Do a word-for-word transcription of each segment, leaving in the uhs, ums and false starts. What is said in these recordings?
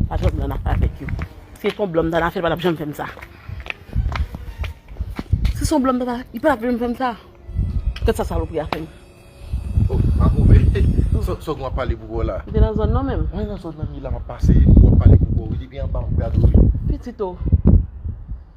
Pa janm nan afè avèk yo. Si se yon blan m ta nan afè, li pa t ap janm fè m sa. Si se yon blan m ta nan, li pa t ap janm fè m sa. Gad sa salopri a fè m. Oh, pa pwoblèm. Sa w gen w ap pale pou kò w la? M te nan zòn nan menm. Mwen nan zòn nan, m ye la, m ap pase, m ap pale pou kò w, wi, depi anba m ap gade w, wi. Pitit o.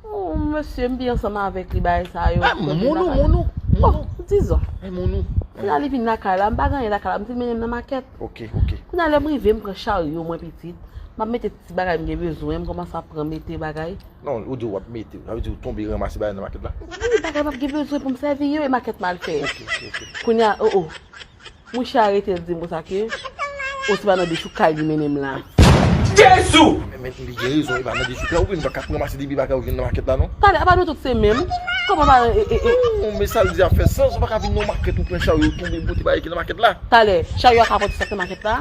Oh, mesye, m byen ansanm avèk li, bagay sa yo. Ah, mounou, mounou, mounou. Dizon. Eh, mounou. Kounya li vin lakay la, m pa gen anyen lakay la, m di l mennen m nan makèt. Ok, ok. Kounya lè m rive, m pran charyo mwen pitit, m ap mete ti bagay m gen bezwen, m kòmanse ap pran mete bagay. Non, ou di w ap mete, sa vle di ou tonbe ranmase bagay nan makèt la? Wi, bagay m ap gen bezwen pou m sèvi yo, e makèt m al fè. Ok, ok, ok. Kounya, oh, oh. Mouche a rete l di m konsa ke, o, se pa nan dechoukay li mennen m la. Jezi! Men, men li gen rezon, e pa nan dechoukay ou vin, ou pa ka ranmase depi bagay ou vin nan makèt la, non? Talè, apa nou tout se menm? Kòman pa, e, e, e? Non, men sa l di a fè sans, ou pa ka vin nan makèt ou pran charyo, ou tonbe bote bagay ki nan makèt la. Talè, charyo a ka pote sa k nan makèt la?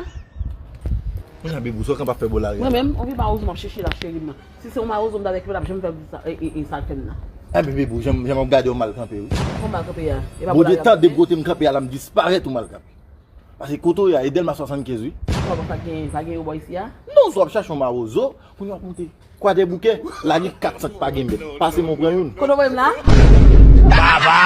Mwen a bebe, sa w kanpe ap fè bò lari a? Mwen menm, on vye mawozo m ap chèche la, cheri m nan. Si se yon mawozo m ta avèk li, pa t ap janm fè sa, e, e, e, sa l fè m nan. Enben, bebe, ou janm, janm ap gade w mal kanpe, wi. Kòman mal kanpe a? E pa bò lari a m kanpe? Bondye tande kote m kanpe a la, m disparèt ou mal kanpe. Paske kote w ye a, e Dèlma swasannkenz, wi. Kòman sa gen, sa gen yon bò isi a? Non, si w ap chache yon mawozo, kounye a w ap monte Kwadèboukè, la gen kat san k pa gen bèt. Pase m, ou pran youn. Kote w voye m la? Baba!